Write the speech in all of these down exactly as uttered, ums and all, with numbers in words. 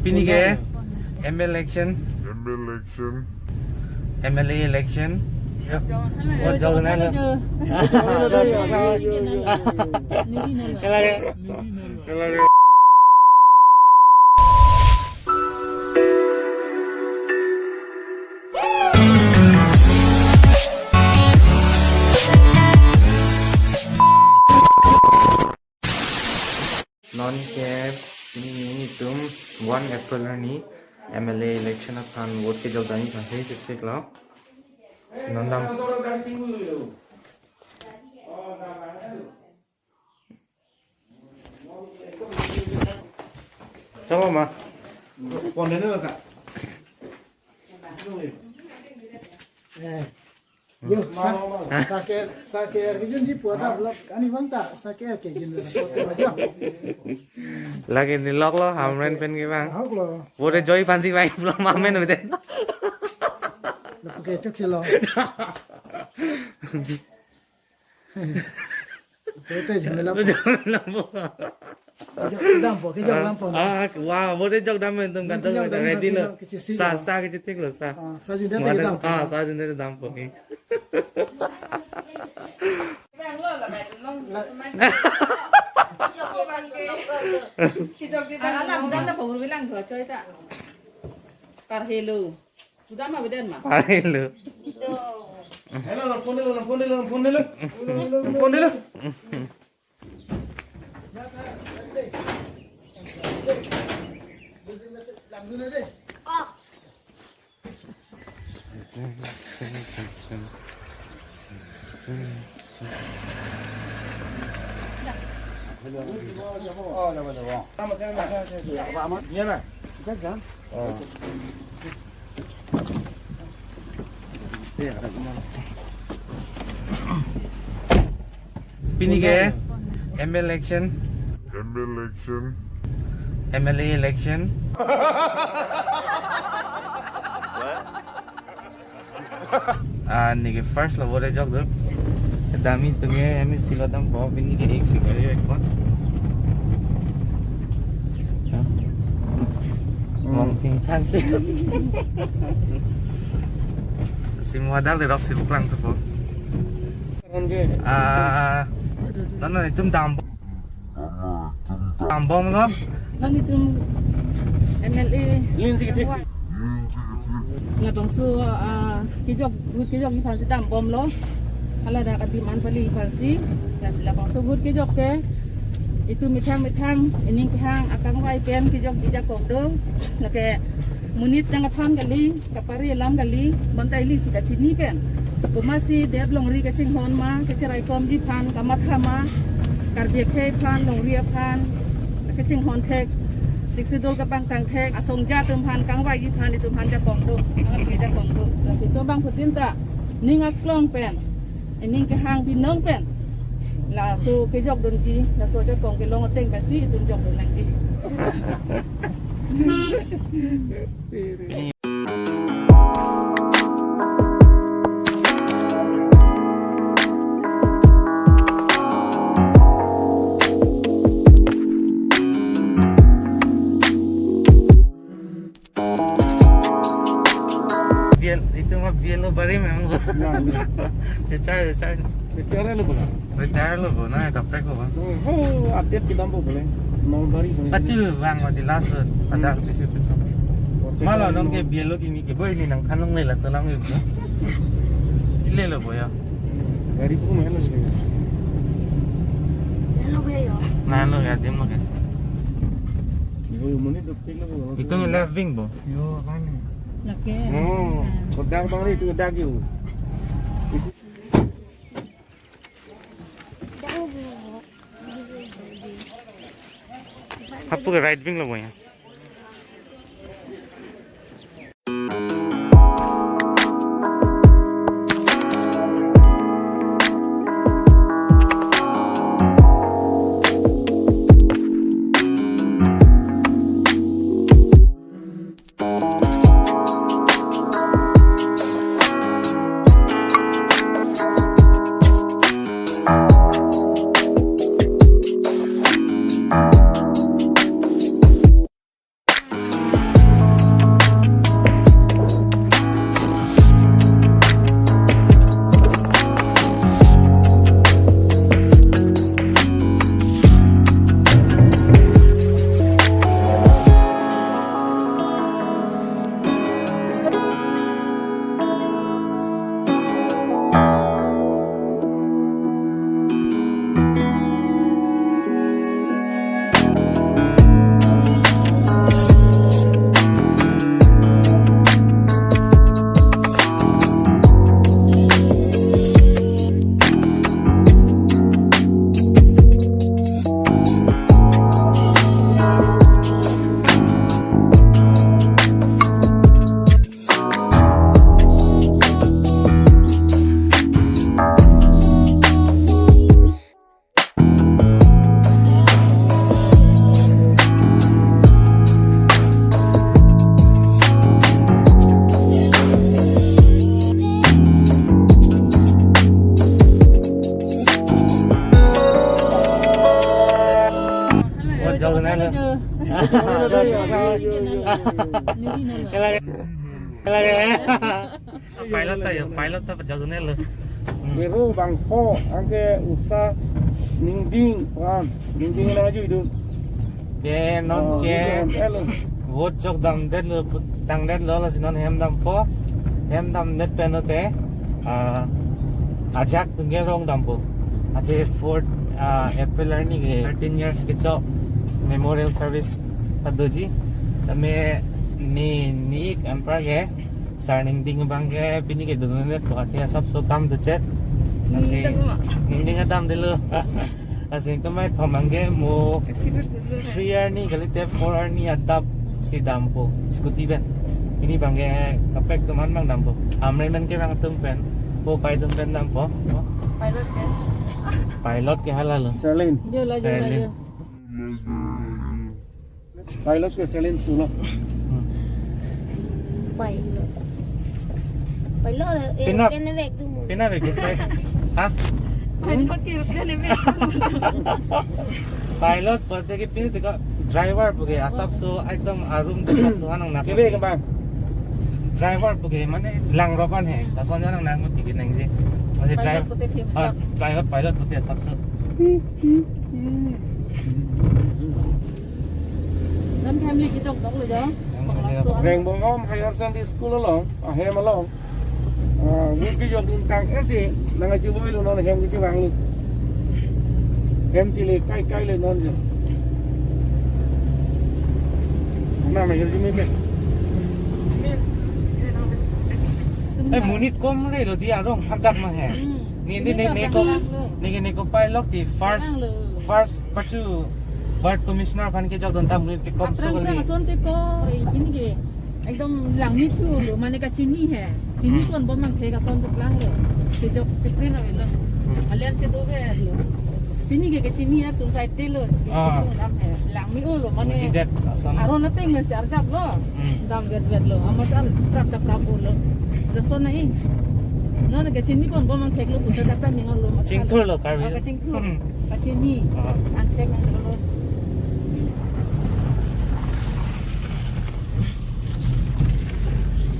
Pini ke M L A election. M L A election. M L A election. Vote jok na lo. Kala ke. Kala ke. Non ke pini nelitum one April arni M L A election aphan vote kejok damji aphan hei sisik lo. Non dam. Chalo ma. Pon dene lo ka. Eh. Yo, sa, sa ke, sa ke er kejun ji pu adap lok, ani bang ta, sa ke er kejun lo, so ke lo, yo. Lake ni lok lo, Hamren pen ke bang. Hok lo. Vote joi aphansi bang, lo mamen bete. Lo ke chok si lo. Kete jhamela po. Kejok dampo, kejok dampo. Ah, ah, wah, vote jok dam atum kan. Kejok dam ready lo. Kecil si sa, lo. Sa kecil tik lo, sa. Ah, sa jun dam. Ah, sa jun dampo. La- Kejok di alam dam na pahur bilang dua coy ta. Parhelo. Sudah ma beden ma? Parhelo. Hello, phone dulu, phone dulu, phone dulu. Phone dulu. Pini ke M L A election. M L A election. M L A election. Ah, neke first lo vote jok do. Dam itum ke M A C lo dampo, pini ke ek sik ari ek pon. Mong ting than si. Si modal de rok si buklang tu po. Ah, non non itum dam. Dambom lo. Nang itum M L A. Lin si kethek. Labangso, ah, kejok, vote kejokji aphansi dambom lo. Hala dak adim an pali aphansi. Lasi labangso vote kejok ke itum methang methang ining kehang akangvai pen kejokji ajakong do. Lake monit nangkethan kali. Kapari alam kali, bonta ili si kachini pen. Komatsi det longri kachinghon ma, kachiraikomji aphan, kamatha ma, Karbi akhei aphan, longri aphan, kachinghon thek, Sixth Schedule kapangthang thek, asong ja atum aphan, kangvaiji aphan, itum aphan ajakong do, kangvaiji ajakong do. Lasi itum bangphutin ta, ning aklong pen, ining kehang binong pen. Laso kejok dunji, laso ajakong kelong ateng pensi, itum jok dun nangji. Bial, itu mah bial lo bari memang. Nah, nah. Cecar, cecar. Retire lo bang. Retire lo bang, na kaprek lo bang. Oh, oh, update kedampo boleh. Nolbari boleh. Pacu bang, mati last lo. Ada di situ. Malo nonke bial lo kimi ke boy ni nangthan longle last lo nang. Ile lo boy ya. Gari ko main lo sih. Nano ya, dim lo ke. Yo, yo, monit dopik lo bang. Itu left wing bo. Yo, kan. Lake. Oh, kodak bang ni itu kodak yo. Hapu ke right wing lo boy. Kela, kela, kela. Pilot ta ya, pilot ta pajak dunia lo. Hmm. Hero bangpho, anke Usha, Ningding, wan, Ningding na ju idun. Ke non Oh, ke idun, elo. Vote chok damdetlo, tangdetlo, lasi non hem dampo. Hem damdet pen lote, ah, ajak atum ke rong dampo. Athe fourth, ah, April arni ke thirteen years kechok memorial service padoji. Tame ni, ni anpar ke, Sir Ningding abang ke pini ke dunundet ko athe asapso kam dochet. Ningding Nasi ta kuma? Ningding adamdetlo. Lasi itum mai thom abang ke mo Accident dulu. Three arni kalite four arni adap si dampo scooty pen. Pini abang ke kaprek atum an abang dampo. Amre men ke abang atum pen. Po pai atum pen dampo. Pilot ke? Pilot ke hala lo. Serlin. Jo la, jo la, Serlin. Jo. Pilot ke Serlin pulo. Hmm. Pilot. Pilot, eh, Pinap. Aeroplane vek tu mo. Pinap vek tu, pai. Ha? Pilot ke aeroplane vek tu mo. Pilot pu te ke pini te ka driver pu ke asapso ekdom arum tu tu hanang nak. Kebe ke bang. Driver pu ke mane langrok an he. Lason hanang nak mati ke nang je. Mane Pilot driver. Pu te thim Ah, tak. Driver pilot pu te asapso. Non family ketok tok lo jo. Panglaso. Reng Bongom Higher Secondary School along, ahem along. Ah, wut kejok dun tang esi, nang achivoilo non hem kechevanglo. Hem chile kai kai le non jo. Nama hirjimi pe. Eh, monit kom re lo di arong hadak ma he. Hmm. Ni, ni, ni, ni ko, ni, ni ko pilot di first, first pachu bird commissioner aphan kejok dun ta monit ke kom so Aphrang kali. Aphrang ason te ko, eh, ini ke, ekdom langmi thu lo, mane kachini he. Chini Hmm. kon bom mang the ason te plang lo. Kejok chepring ave lo. Hmm. Alian chedo ave lo. Chini ke, kachini ya tu sai te lo. Ah. Kachini dam he. Langmi o lo, mane. Mane det ason. Aron ateng mesi arjap lo. Hmm. Damvetvet lo. Amat arjap ta prap lo. Lason nai. Non kachini pon bom mang thek lo pusa data ningal lo. Chingthur lo Karbi. Ah, kachingthur. Hmm. Kachini. Ah. Angthek nang lo.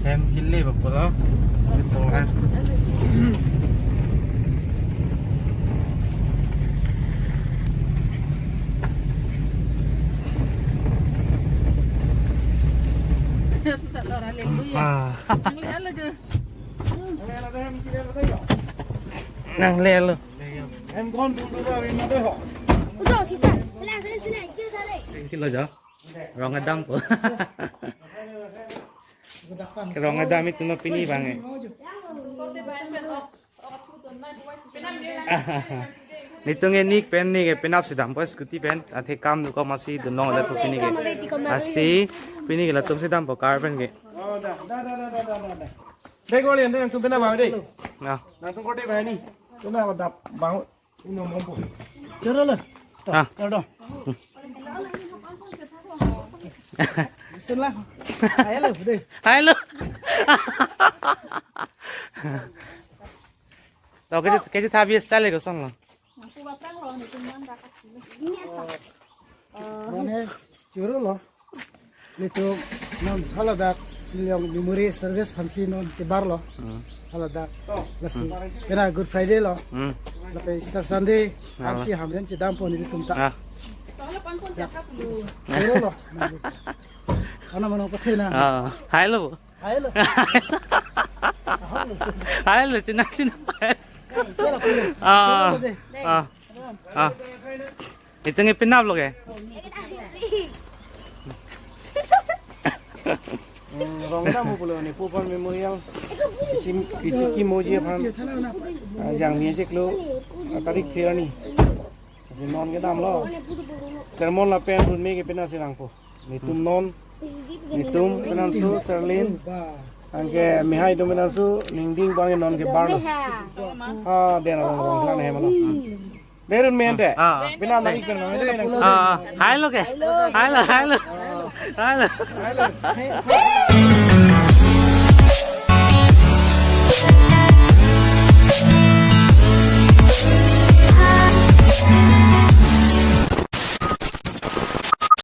Hem kile ba pulo. Ito ha. Hallelujah. Ah. Hallelujah. Nang le lo. Kilo jo. Rong adam po. Rong adam itum pini abang eh. Nelitum ke nik pen nik ke penap si dampo scooty pen. Athe kam do ko masi do nong la tu pini ke. Asi pini ke latum si dampo car pen ke. Oh, da, da, da. Dek gol yang tu penap bang dek. Ah. Nangtum korte bang ni. Penap dap bang. Ino mompo. Choro lo. Ah. Choro. Bismillah. Ayo lo, deh. Hai lo. To, kachi, kachi thabi style ko song lo. Mane, choro lo. Nelitum non haladak, nelitum memory service aphansi non kebar lo. Hmm. Haladak. Lasi, kena Good Friday lo. Hmm. Lapen Easter Sunday, Ah. aphansi Hamren chedampo nelitum ta. Ah. Ya. Choro lo. Ano mano pathe na. Ah, hai lo. Hai lo. Hai lo, china, china. Choro lo. Ah. Choro lo deh. Ah. Ah. Itum ke penap lo ke? Hmm, rong dam pulo ni Pupan Memorial. Isi, isi kimoji aphan. Ah, jangmi chiklo. Ah, tarik thira ni. Si non kedam lo. Sermon lapen runme ke penap si langpo. Nelitum non. Nelitum penanso Serlin. Anke mehai do penanso Ningding bang non kebar lo. Ha, dia na rong rong lang hem lo. Derun mente. Ah. Bina mari pen mari pen. Ah, hai lo ke? Hai lo, hai lo. Hai lo.